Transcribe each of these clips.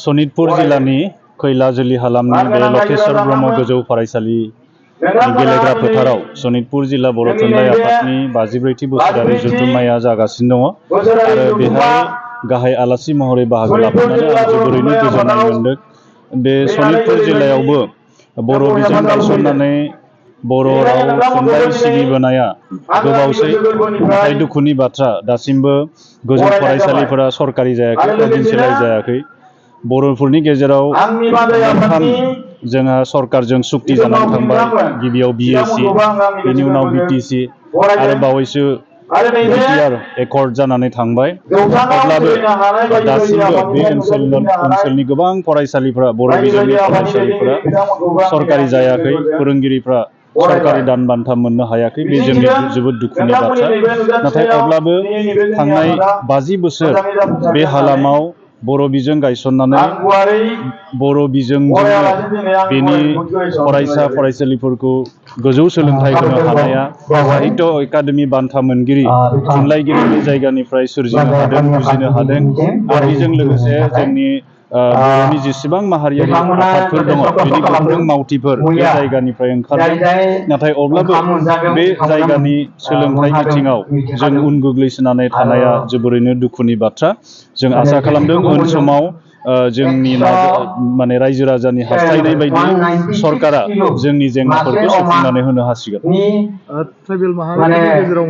सनितपुर जिल्लानि खैलाजुलि हालामनि बे लकेश्वर ब्रह्म गोजौ फरायसालि गेलेग्रा फोथाराव सनितपुर जिल्ला बर' थुनलाइ आफादनि 54थि बोसोरारि जथुम्माया जागासिनो दङ आरो बेहाय गाहाय आलासि महरै बाहागो लाफैनानै आं जोबोरैनो गोजोननाय मोन्दों। बे सनितपुर जिल्लायावबो बर' बिजों गायसननानै बर' राव थुनलाइ सिबिबोनाया गोबावसै, नाथाय दुखुनि बाथ्रा दासिमबो गोजौ फरायसालिफोरा सरकारि जायाखै, दिन्थिलाय जायाखै। बर'फोरनि गेजेराव मोनथाम जोंहा सरकारजों सुक्ति जानानै थांबाय। गिबियाव BSc, बेनि उनाव BTC आरो बावैसो BTR एकर्ड जानानै थांबाय। अब्लाबो दासिमबो बे ओनसोलनि गोबां फरायसालिफोरा, बर' बिजोंनि फरायसालिफोरा सरकारि जायाखै, फोरोंगिरिफ्रा सरकारि दान बान्था मोननो हायाखै। बे जोंनि जोबोद दुखुनि बाथ्रा। नाथाय अब्लाबो थांनाय 50 बोसोर बे हालामाव बर' बिजों गायसननानै बर' बिजोंजोंनो बेनि फरायसा फरायसालिफोरखौ गोजौ सोलोंथाइ होनो हानाया साहित्य एकाडेमि बान्था मोनगिरि थुनलाइगिरिनि जायगानिफ्राय सोरजिनो हादों, बुजिनो हादों। आरो बेजों लोगोसे जोंनि बर'नि जेसेबां माहारियारि आफादफोर दङ, बेनि गोख्रों मावथिफोर बे जायगानिफ्राय ओंखारदों। नाथाय अब्लाबो बे जायगानि सोलोंथाइ बिथिङाव जों उन गोग्लैसोनानै थानाया जोबोरैनो दुखुनि बाथ्रा। जों आसा खालामदों उन समाव जोंनि माने रायजो राजानि हास्थायनाय बायदि सरकारा जोंनि जेंनाफोरखौ सुफुंनानै होनो हासिगोन। ट्राइबेल माहारिफोरनि गेजेराव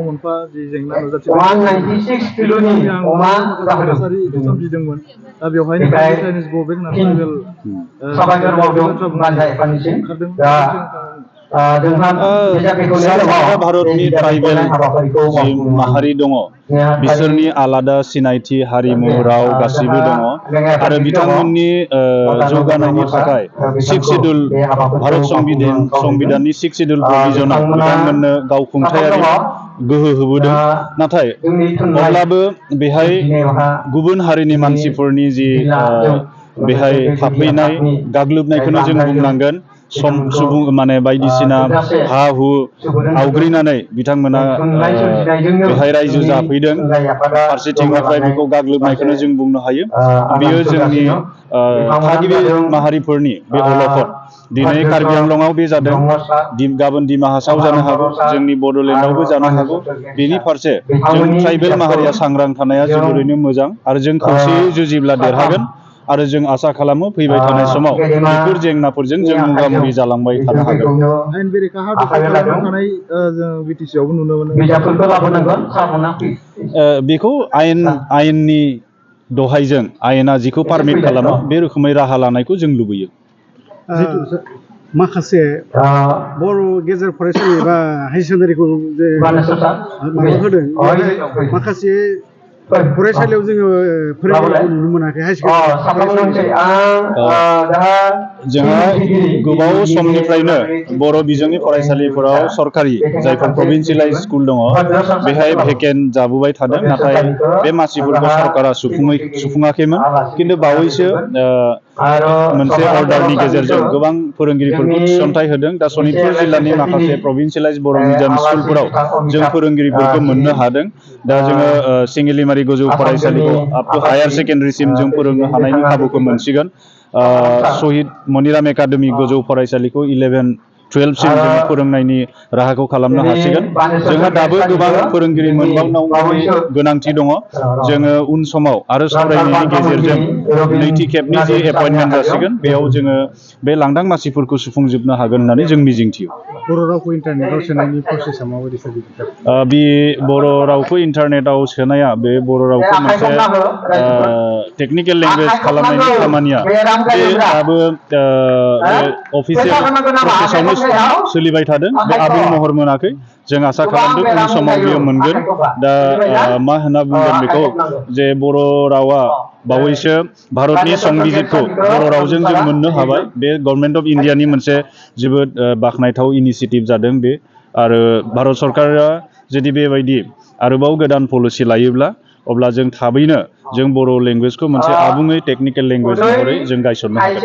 मोनफा जि जेंना नुजाथिदोंमोन, दा बेवहायनो चाइनिज गभर्नमेन्ट सारा भारतनि ट्राइबेल जि माहारि दङ, बिसोरनि आलादा सिनायथि, हारिमु, राव गासिबो दङ आरो बिथांमोननि जौगानायनि थाखाय 6 शिड्युल भारत संबिधाननि 6 शिड्युल प्रभिजनाव बिथांमोननो गावखुंथायारि गोहो होबोदों। नाथाय अब्लाबो बेहाय गुबुन हारिनि मानसिफोरनि जि बेहाय थाफैनाय गाग्लोबनायखौनो जों बुंनांगोन। सुबुं माने बायदिसिना हा हु आवग्रिनानै बिथांमोना बेहाय रायजो जाफैदों। फारसेथिंनिफ्राय बेखौ गाग्लोबनायखौनो जों बुंनो हायो। बेयो जोंनि थागिबि माहारिफोरनि बे अलखद। दिनै कार्बि आंलंआव बे जादों, गाबोन दिमा हासाव जानो हागौ, जोंनि बड'लेण्डआवबो जानो हागौ। बेनि फारसे जों ट्राइबेल माहारिया सांग्रां थानाया जोबोरैनो मोजां आरो जों खौसेयै जुजिब्ला देरहागोन। आरो जों आसा खालामो फैबाय थानाय समाव बेफोर जेंनाफोरजों जों मोगा मोगि जालांबाय थानो हागोन। आयेन बेरेखा हाबा खालामबाय थानाय जों BTC आवबो नुनो मोनो। बेखौ आयेननि दहायजों आयेना जिखौ पारमिट खालामो बे रोखोमै राहा लानायखौ जों लुबैयो। माखासे बर' गेजेर फरायसालि एबा हाई सेकेन्डारिखौ जे माबा होदों, माखासे फरायसालियाव जोङो फोरोंगिरिखौ नुनो मोनाखै। हाई सेकेन्डारि जोंहा गोबाव समनिफ्रायनो बर' बिजोंनि फरायसालिफोराव सरकारि जायफोर प्रभिन्सियेलाइज स्कुल दङ, बेहाय भेकेन्ट जाबोबाय थादों। नाथाय बे मासिफोरखौ सरकारा सुफुङाखैमोन। खिन्थु बावैसो मोनसे अर्डारनि गेजेरजों गोबां फोरोंगिरिफोरखौ थिसनथाइ होदों। दा सनितपुर जिल्लानि माखासे प्रभिन्सियेलाइज बर' मिडियाम स्कुलफोराव जों फोरोंगिरिफोरखौ मोननो हादों। दा जोङो सिंगिलिमारि गोजौ फरायसालिखौ आप टु हायार सेकेन्डारिसिम जों फोरोंनो हानायनि खाबुखौ मोनसिगोन। शहीद मनिराम एकाडेमि गोजौ फरायसालिखौ 11-12 सिम जों फोरोंनायनि राहाखौ खालामनो हासिगोन। जोंहा दाबो गोबां फोरोंगिरि मोनबावनांगौनि गोनांथि दङ। जोङो उन समाव आरो सावरायनायनि गेजेरजों नैथि खेबनि जि एपइन्टमेन्ट जासिगोन, बेयाव जोङो बे लांदां मासिफोरखौ सुफुंजोबनो हागोन होननानै जों मिजिंथियो। बर' रावखौ इन्टारनेटआव सोनायनि प्रसेसा माबायदि सोलिदों? बे बर' रावखौ इन्टारनेटआव सोनाया, बे बर' रावखौ मोनसे टेक्निकेल लेंगुवेज खालामनायनि खामानिया बे दाबो बे अफिसियेल प्रसेसआवनो सोलिबाय थादों। बे आबुं महर मोनाखै। जों आसा खालामदों उन समाव बियो मोनगोन। दा मा होनना बुंगोन बेखौ, जे बर' रावा बावैसो भारतनि संबिजितखौ बर' रावजों जों मोननो हाबाय। बे गभर्नमेन्ट अफ इन्डियानि मोनसे जोबोद बाख्नायथाव इनिसियेटिभ जादों बे। आरो भारत सरकारा जुदि बेबायदि आरोबाव गोदान पलिसि लायोब्ला, अब्ला जों थाबैनो जों बर' लेंगुवेजखौ मोनसे आबुङै टेक्निकेल लेंगुवेज महरै जों गायसननो हागोन।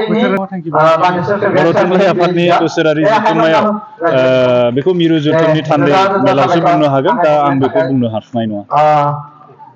बर' थुनलाइ आफादनि बोसोरारि जथुम्मायाव बेखौ मिरु जथुमनि थान्दै मेलावसो बुंनो हागोन। दा आं बेखौ बुंनो हाथ'नाय नङा।